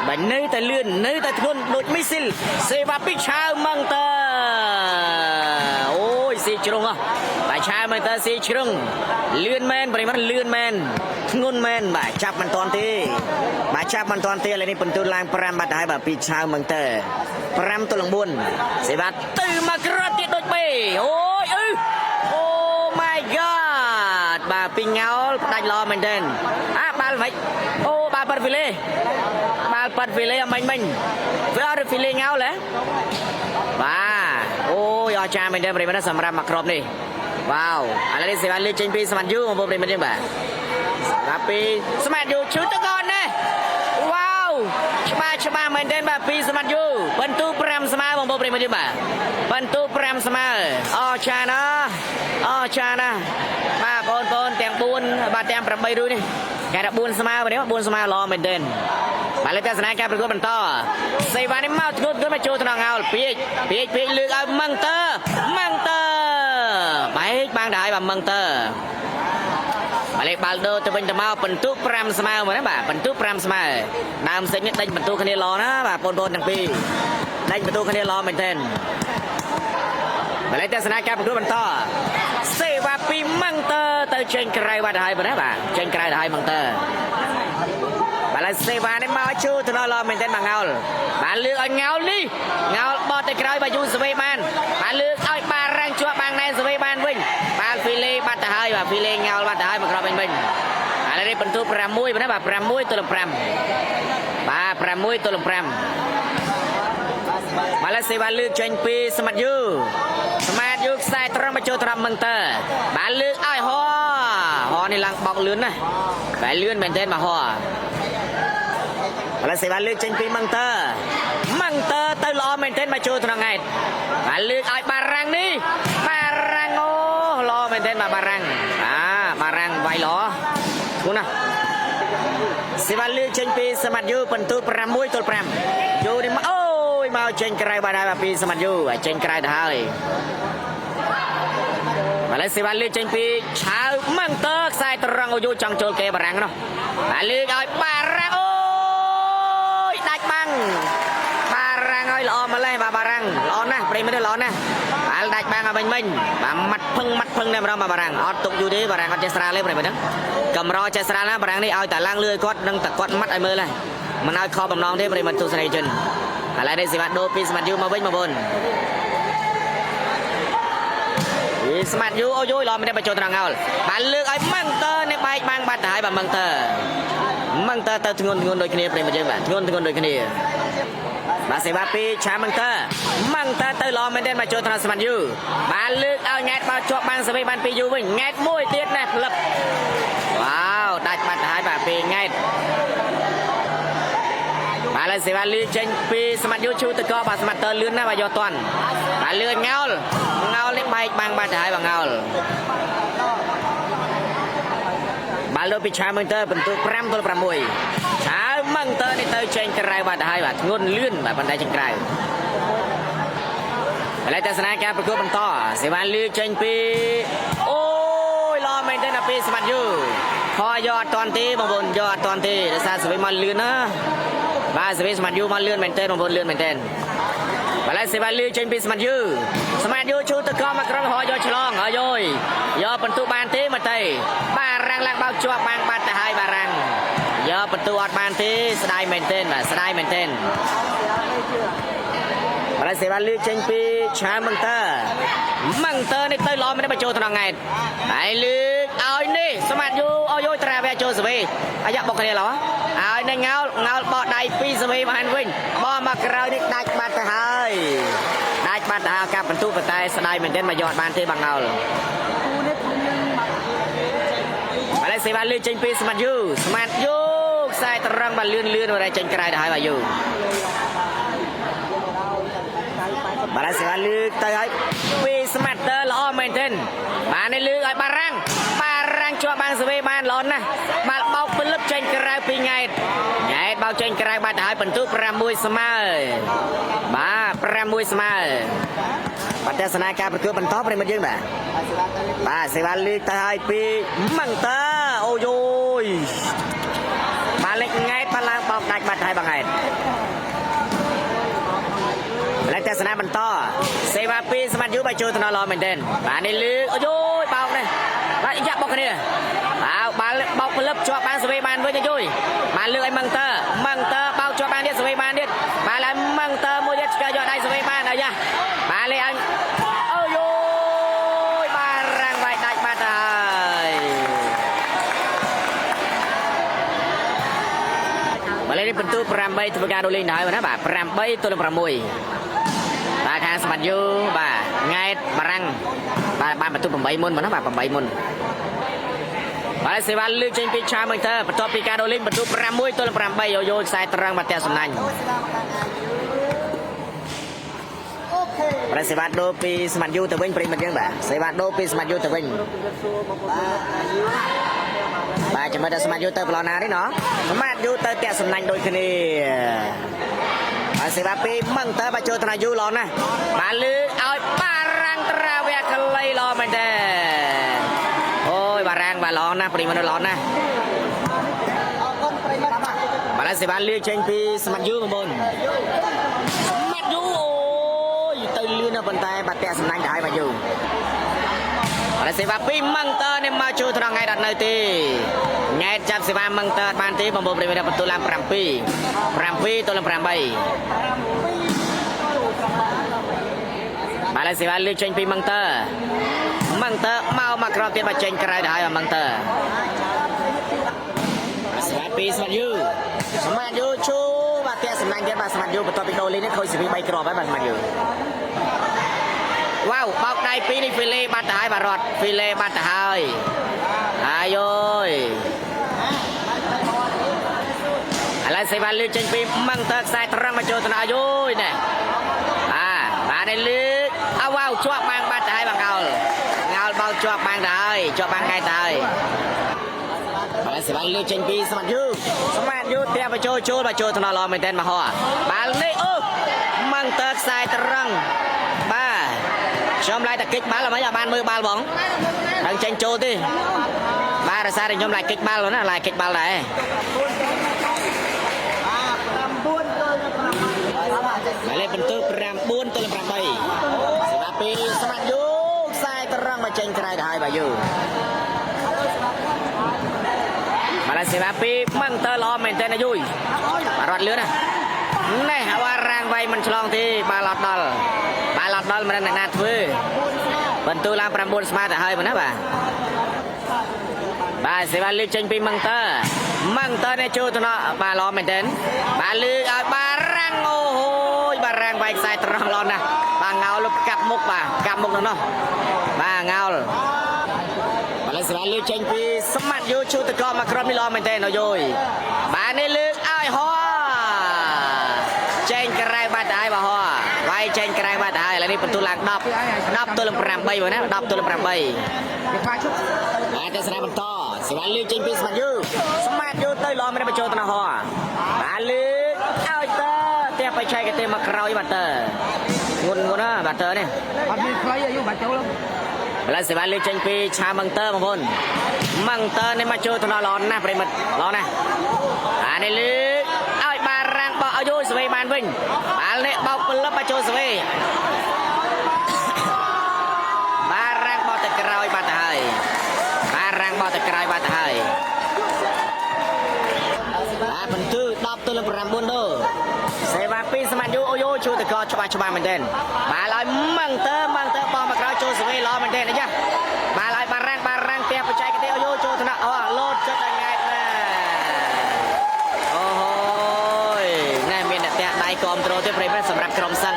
បាទនៅតែលឿននៅតែធ្ងន់ដូចមីស៊ីលសេវ៉ាពីឆាវម៉ងតើអូយស៊ីជ្រុងហ៎បាទឆាវម៉ងតើស៊ីជ្រុងលឿនមែនប្រិមត្តលឿនមែនធ្ងន់មែនបាទចាប់មិនតាន់ទេបាទចាប់មិនតាន់ទេឥឡូវនេះពិន្ទុឡើង5បាត់ហើយបាទពីឆាវម៉ងតើ5ទល់នឹង4សេវ៉ាទៅមកក្រត់ទៀតដូចបេអូយអឺអូ my god បាទពីងោលផ្ដាច់ល្អមែនទែនអាបាល់មិនអូបាល់ប៉ាត់វីលេបាល់ប៉ាត់វីលេអមិញមិញវាអត់វីលេងោលហ៎បាទអូយអស្ចារ្យមែនទែនប្រិយមិត្តសម្រាប់មកគ្រាប់នេះវ៉ាវឥឡូវនេះសេវាលើកចេញពីស្មាត់យូបងប្អូនប្រិយមិត្តយើងបាទសម្រាប់ពីស្មាត់យូឈឺទៅកនណាវ៉ាវច្បាស់ច្បាស់មែនទែនបាទពីស្មាត់យូបន្ទូ5ស្មើបងប្អូនប្រិយមិត្តយើងបាទបន្ទូ5ស្មើអស្ចារ្យណាស់អស្ចារ្យណាស់បាទបងប្អូនទាំង4បាទទាំង8រួយនេះគេថា4ស្មើបាទនេះ4ស្មើល្អមែនទែនបាទលើទស្សនាការប្រកួតបន្តសេវ៉ានេះមកធ្ងន់ធ្ងន់មកចូលថ្នងអោលពេកពេកពេកលើកឲ្យម៉ឹងតើម៉ឹងតើបែកបាំងដែរបាទម៉ឹងតើបាទលេខបាល់ដូទៅវិញទៅមកបន្ទុក5ស្មើមកណាបាទបន្ទុក5ស្មើដើមសិចនេះដេញបន្ទុកគ្នាល្អណាបាទបងប្អូនទាំងពីរដេញបន្ទុកគ្នាល្អមែនទែនបាទលេខទស្សនាការប្រកួតបន្តសេវ៉ាពីម៉ឹងតើទៅចេញក្រៅបាត់ហើយបាទណាបាទចេញក្រៅទៅហើយម៉ឹងតើ បាទឡើយសេវ៉ានេះមកជួទៅដល់ល្អមែនទែនបាទងោលបាទលើកឲ្យងោលនេះងោលបត់ទៅក្រោយបាទយូសវេបានបាទលើកឲ្យបារាំងជាប់បាងណែនសវេបានវិញបាទហ្វីលេបាត់ទៅហើយបាទហ្វីលេងោលបាត់ទៅហើយមកក្របវិញវិញឥឡូវនេះបន្ទូ6បាទណាបាទ6ទល់នឹង5បាទ6ទល់នឹង5បាទឡើយសេវ៉ាលើកចេញពីស្មាត់យូស្មាត់យូខ្សែត្រង់មកចូលត្រង់មឹងតើបាទលើកឲ្យហោហោនេះឡើងបោកលឿនណាស់បាទលឿនមែនទែនបាទហោ ឥឡូវសេវាលើកចេញពីម៉ងតើម៉ងតើទៅល្អមែនទែនមកចូលក្នុងហេតុបាទលើកឲ្យបារាំងនេះបារាំងអូល្អមែនទែនបាទបារាំងអាបារាំងវាយល្អធ្ងន់ណាស់សេវាលើកចេញពីសមត្ថយូបន្ទូ6ទល់5យូនេះមកអូយមកចេញក្រៅបាទហើយបាទពីសមត្ថយូចេញក្រៅទៅហើយបាទឥឡូវសេវាលើកចេញពីឆាវម៉ងតើខ្សែត្រង់អូយូចង់ចូលគេបារាំងនោះបាទលើកឲ្យបារាំងអូ យដាច់បាំងបារាំងឲ្យល្អម្លេះបាទបារាំងល្អណាស់ប្រិយមិត្តល្អណាស់បាល់ដាច់បាំងឲ្យវិញវិញបាទម៉ាត់ភឹងម៉ាត់ភឹងតែម្ដងបាទបារាំងអត់ទុកយូរទេបារាំងអត់ចេះស្រាលទេប្រិយមិត្តហ្នឹងកម្រចេះស្រាលណាបារាំងនេះឲ្យតែឡើងលឿគាត់នឹងតែគាត់ម៉ាត់ឲ្យមើលហើយមិនឲ្យខកបំណងទេប្រិយមិត្តទស្សនិកជនឥឡូវនេះសេវាដូរពីស្មាត់យូមកវិញបងប្អូនពីស្មាត់យូអូយយល្អមែនទេបញ្ចូលត្រង់អោលបាទលើកឲ្យម៉ាំងតើនេះបែកបាំងបាត់ទៅហើយបាទម៉ាំងតើ ម៉ងតើទៅធ្ងន់ធ្ងន់ដូចគ្នាប្រិយមិត្តយើងបាទធ្ងន់ធ្ងន់ដូចគ្នាបាទសេវាពីឆាម៉ងតើម៉ងតើទៅល្អមែនទេមកចូលត្រង់ស្មាត់យូបាទលើកឲ្យង៉ែតបោជាប់បានសវីបានពីយូវិញង៉ែតមួយទៀតណាផ្លឹបវ៉ាវដាច់បាត់ទៅហើយបាទពីង៉ែតបាទហើយសេវាលឺចេញពីស្មាត់យូឈូតកបាទស្មាត់តើលឿនណាស់បាទយកតាន់បាទលឿនងោលងោលនេះបែកបាំងបាត់ទៅហើយបាទងោល បាល់លើពីឆាមឹងតើបន្ទុក5ទល់6ឆាមឹងតើនេះទៅចេញក្រៅបាត់ទៅហើយបាទធ្ងន់លឿនបាទប៉ុន្តែចេញក្រៅឥឡូវទស្សនាការប្រកួតបន្តសេវាលឺចេញពីអូយល្អមែនទេណាពីស្មាត់យូខយកអត់តាន់ទេបងប្អូនយកអត់តាន់ទេដោយសារសេវាមកលឿនណាបាទសេវាស្មាត់យូមកលឿនមែនទេបងប្អូនលឿនមែនទេបាទឥឡូវសេវាលឺចេញពីស្មាត់យូស្មាត់យូឈូទៅកមកក្រុមហោយកឆ្លងហើយយយកបន្ទុបានទេមកទេបារាំងឡើងបោកជាប់បាំងបាត់ទៅហើយបារាំងយកបន្ទុអត់បានទេស្ដាយមែនទេបាទស្ដាយមែនទេបាទឥឡូវសេវាលឺចេញពីឆាមឹងតើមឹងតើនេះទៅល្អមែនទេបញ្ចូលត្រង់ង៉ែតហើយលើកឲ្យនេះស្មាត់យូអូយយត្រាវៈចូលសវីអាយ៉ាបុកគ្នាឡោះឲ្យនេះងោលងោលបោះដៃពីសវីបានវិញបោះមកក្រោយនេះដាច់បាត់ទៅហើយដាច់បាត់ទៅហើយការបន្ទុប៉ុន្តែស្ដាយមែនទេមកយកអត់បានទេបងងោល បាទឥឡូវសេវាលើកចេញពីស្មាត់យូស្មាត់យូខ្សែត្រង់បាទលឿនលឿនបាទចេញក្រៅទៅហើយបាទយូបាទឥឡូវសេវាលើកទៅហើយពីស្មាត់តើល្អមែនទែនបាទនេះលើកឲ្យបារាំងបារាំងជាប់បាំងសវេបានល្អណាស់បាទបោកពលឹបចេញក្រៅពីង៉ែតង៉ែតបោកចេញក្រៅបាត់ទៅហើយបន្ទុក6ស្មើបាទ6ស្មើបាទទស្សនាការប្រកួតបន្តប្រិយមិត្តយើងបាទ បាទសេវាលើកទៅហើយពីម៉ងតើអូយយបាទលេខង៉ែត បានឡើងបោកដាច់បាត់ហើយបងហេតុម្លេះទស្សនាបន្តសេវាពីស្មាត់យូបើចូលទៅដល់ល្អមែនទែនបាទនេះលឺអូយយបោកនេះបាទយ៉ាក់បោកគ្នាបាទបាល់បោកផ្លឹបជាប់បានសវេបានវិញអូយបានលើកឲ្យម៉ងតើម៉ងតើបោកជាប់បានទៀតសវេបានទៀតបាទឡើងម៉ងតើមួយទៀតឆ្កើយកដៃសវេបានអាយ៉ាបាទលេឲ្យអូយយបាទរាំងវាយដាច់បាត់ហើយ បាទលេខនេះពិន្ទុ8ធ្វើការដូរលេងដល់ហើយណាបាទ8ទល់នឹង6បាទខាងសម្បត្តិយូបាទង៉ែតបារាំងបាទបានបន្ទុ8មុនណាបាទ8មុនបាទសេវាលើកចេញពីឆាមើលទៅបន្ទាប់ពីការដូរលេងបន្ទុ6ទល់នឹង8យោយោខ្សែត្រង់មកផ្ទះសំណាញ់បាទសេវាដូរពីស្មាត់យូទៅវិញប្រិមត្តយើងបាទសេវាដូរពីស្មាត់យូទៅវិញបាទចាំមើលតែស្មាត់យូទៅប្លង់ណានេះណោះស្មាត់យូទៅផ្ទះសំណាញ់ដូចគ្នាបាទសេវាពីមឹងទៅបាទចូលថ្នាក់យូល្អណាស់បាទលើកឲ្យបារាំងត្រាវៈក្លីល្អមែនទេអូយបារាំងបាទល្អណាស់ប្រិមត្តល្អណាស់បាទសេវាលើកចេញពីស្មាត់យូបងប្អូនស្មាត់យូអូយទៅលឿនណាស់ប៉ុន្តែបាទតាក់សំណាញ់ទៅហើយបាទយូបាទសេវាពីមឹងតើនេះមកចូលត្រង់ថ្ងៃអត់នៅទេញ៉ែតចាប់សេវាមឹងតើអត់បានទេបងប្អូនប្រិមត្តបន្ទូលឡើង7 7ទល់នឹង8បាទសេវាលើកចេញពីមឹងតើមឹងតើមកមកក្រោមទៀតមកចេញក្រៅទៅហើយមឹងតើសេវាពីស្មាត់យូស្មាត់យូឈូបាទតាក់សំណាញ់ទៀតបាទស្មាត់យូបន្ទាប់ពីដូរលេងនេះខូចសេវី3គ្រាប់ហើយបាទស្មាត់យូវ៉ាវបោកដៃពីរនេះហ្វីលេបាត់ទៅហើយបាទរត់ហ្វីលេបាត់ទៅហើយអាយអើយឥឡូវសេវាលើកចេញពីមឹងតើខ្សែត្រង់មកចូលទៅដល់អាយអើយណែបាទបាទនេះលើកអើវ៉ាវជាប់បាំងបាត់ទៅហើយបាទងោលងោលបោកជាប់បាំងទៅហើយជាប់បាំងកែទៅហើយបាទសេវាលើកចេញពីស្មាត់យូស្មាត់យូផ្ទះបញ្ចូលចូលបាទចូលទៅដល់ល្អមែនតើមកហោះបាល់នេះអូមឹងតើខ្សែត្រង់បាទខ្ញុំឡាយតែកិច្ចបាល់អ្វីឲ្យបានមើលបាល់បងដឹងចេញចូលទេបាទរសារតែខ្ញុំឡាយកិច្ចបាល់ណាឡាយកិច្ចបាល់ដែរបាទលេខបន្ទុក9ទល់នឹង8សម្រាប់ពីស្មាត់យូខ្សែត្រង់មកចេញក្រៅទៅហើយបាទយូបាទសេវាពីមឹងតើល្អមែនតើណាយូបាទរត់លឿនណាណែវ៉ារាងវាយមិនឆ្លងទេបាល់អត់ដល់បាល់អត់ដល់មិនដឹងអ្នកណាធ្វើបន្ទូឡើង9ស្មើទៅហើយបងណាបាទបាទសេវាលើកចេញពីមឹងតើមឹងតើនេះចូលទៅណោះបាទល្អមែនទែនបាទលើកឲ្យបារាំងអូហូយបារាំងវាយខ្សែត្រង់ល្អណាស់បាទងោលកាប់មុខបាទកាប់មុខនោះណោះបាទងោលបាទសេវាលើកចេញពីស្មាត់យូឈូតកមកក្រុមនេះល្អមែនទែនអូយយបាទនេះលើកឲ្យហោចេញក្រៅបាត់ទៅហើយបាទហោវាយចេញក្រៅបាត់ទៅហើយឥឡូវនេះបន្ទូឡើង10 10ទល់នឹង8បងណា10ទល់នឹង8បាទតែស្រាបន្តសេវាលើកចេញពីស្មាត់យូស្មាត់យូទៅល្អមែនបញ្ចូលទៅហោបាទលើកឲ្យតើផ្ទះបច្ចេកទេសមកក្រោយបាទតើងុនងុនណាបាទតើនេះ អត់មានខ្លីអាយុបាច់ចូល ឥឡូវសេវាលើកចេញពីឆាមឹងតើបងប្អូនមឹងតើនេះមកចូលទៅដល់ល្អណាស់ប្រិមិត្តល្អណាស់អានេះលើកឲ្យបារាំងបោកឲ្យយូសវេបានវិញបាល់នេះបោកផ្លឹបមកចូលសវេបារាំងបោកទៅក្រោយបាត់ទៅហើយបារាំងបោកទៅក្រោយបាត់ទៅហើយបាទបន្ទឺ10ទល់នឹង9ដសេវាពីស្មាត់យូអូយូជួយតកច្បាស់ច្បាស់មែនទែនបាទឲ្យមឹងតើមឹងតើបោះមកក្រោយចូលសវេល្អមែនទែនអាយ៉ាបាទឲ្យបារាំងបារាំងផ្ទះបច្ចេកទេសអូយូចូលថ្នាក់អូលោតចិត្តឲ្យង៉ែតណាអូហូយណែមានអ្នកផ្ទះដៃគ្រប់ត្រូលទេប្រិយមិត្តសម្រាប់ក្រុមសឹង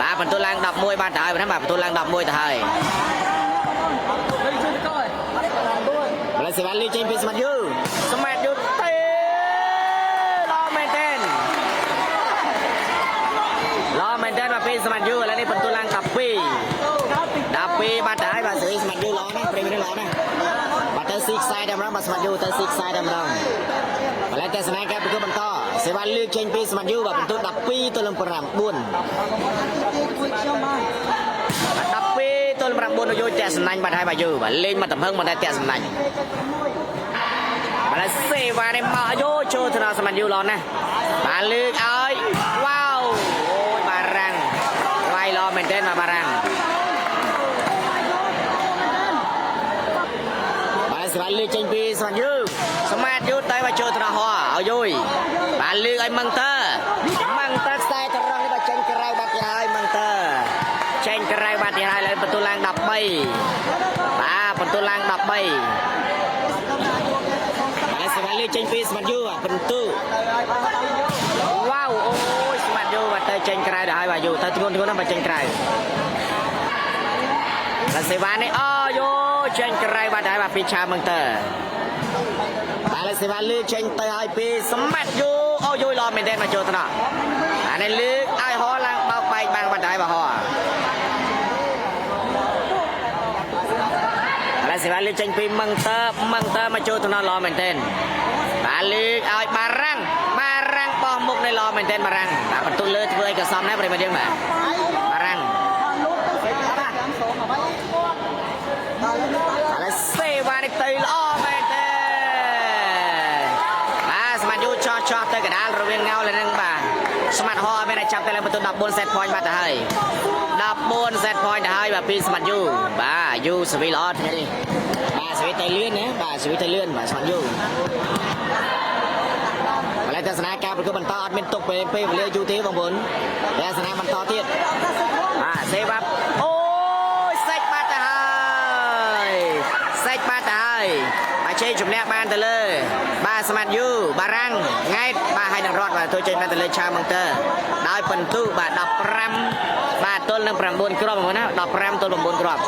បាទបន្ទូលឡើង11បានទៅហើយណាបាទបន្ទូលឡើង11ទៅហើយឥឡូវសេវាលីចេញពីស្មាត់យូស្មាត់យូទេល្អមែនទែនល្អមែនទែនបាទពេលស្មាត់យូឥឡូវនេះបន្ទូលឡើង12 12បាទទៅហើយបាទសេរីស្មាត់យូល្អណាស់ប្រិយមិត្តល្អណាស់បាទទៅស៊ីខ្សែតែម្ដងបាទស្មាត់យូទៅស៊ីខ្សែតែម្ដងឥឡូវទស្សនាការប្រកួតបន្តសេវាលើកចេញពីស្មាត់យូបាទបន្ទូល12ទល់នឹង9 12ទល់9យោតាក់សំណាញ់បាត់ហើយបាទយូបាទលេងមកតំហឹងមកតែតាក់សំណាញ់បាទ បាទសេវ៉ានេះមកយោចូលទៅដល់សមត្ថយូល្អណាស់បាទលើកឲ្យវ៉ាវអូយបារាំងវាយល្អមែនទែនបាទបារាំងបាទសេវ៉ាលើកចេញពីសមត្ថយូសមត្ថយូតែមកចូលទៅដល់ហោឲ្យយយបាទលើកឲ្យមឹងតើមឹងតើខ្សែត្រង់នេះបាទចេញក្រៅបាត់ទៅហើយមឹងតើចេញក្រៅបាត់ទៅហើយឡើយបន្ទូឡើង13បាទបន្ទូឡើង13បាទសេវ៉ាលើកចេញពីសមត្ថយូបាទបន្ទូវ៉ាវអូយសមត្ថយូបាទទៅចេញក្រៅទៅហើយបាទយូទៅធ្ងន់ធ្ងន់ណាស់បាទចេញក្រៅបាទសេវ៉ានេះអូយចេញក្រៅបាត់ហើយបាទពីឆាមឹងតើបាទសេវ៉ាលើកចេញទៅឲ្យពីសមត្ថយូអូយល្អមែនទេមកចូលថ្នាក់អានេះលើកឲ្យហោឡើងបោកបែកបាំងបាត់ហើយបាទហោបាទសេវ៉ាលើកចេញពីមឹងតើមឹងតើមកចូលថ្នាក់ល្អមែនទេបាទលើកឲ្យបារាំងបារាំងបោះមុខនេះល្អមែនទេបារាំងបាទបន្ទុលើធ្វើឲ្យកសំណាប្រិយមិត្តយើងបាទបារាំង បាទសេវ៉ានេះទៅល្អមែនទេបាទស្មាត់យូចោះចោះទៅកដាលរវាងងៅលើនឹងបាទស្មាត់ហោអត់មានតែចាប់ទៅឡើងបន្ទុ14 set point បាត់ទៅហើយ14 set point ទៅហើយបាទពីស្មាត់យូបាទយូសវីល្អថ្ងៃនេះបាទសវីទៅលឿនណាបាទសវីទៅលឿនបាទស្មាត់យូឥឡូវទស្សនាការប្រកួតបន្តអត់មានទុកពេលពេលវេលាយូរទេបងប្អូនទស្សនាបន្តទៀតបាទសេវ៉ាអូយសាច់បាត់ទៅហើយសាច់បាត់ទៅហើយបាទជ័យជំនះបានទៅលើបាទស្មាត់យូបារាំងង៉ែតបាទហើយនឹងរត់បាទទោះចេញបានទៅលើឆាមងទ័រដោយពិន្ទុបាទ15បាទទល់នឹង9គ្រាប់បងប្អូនណា15ទល់9គ្រាប់។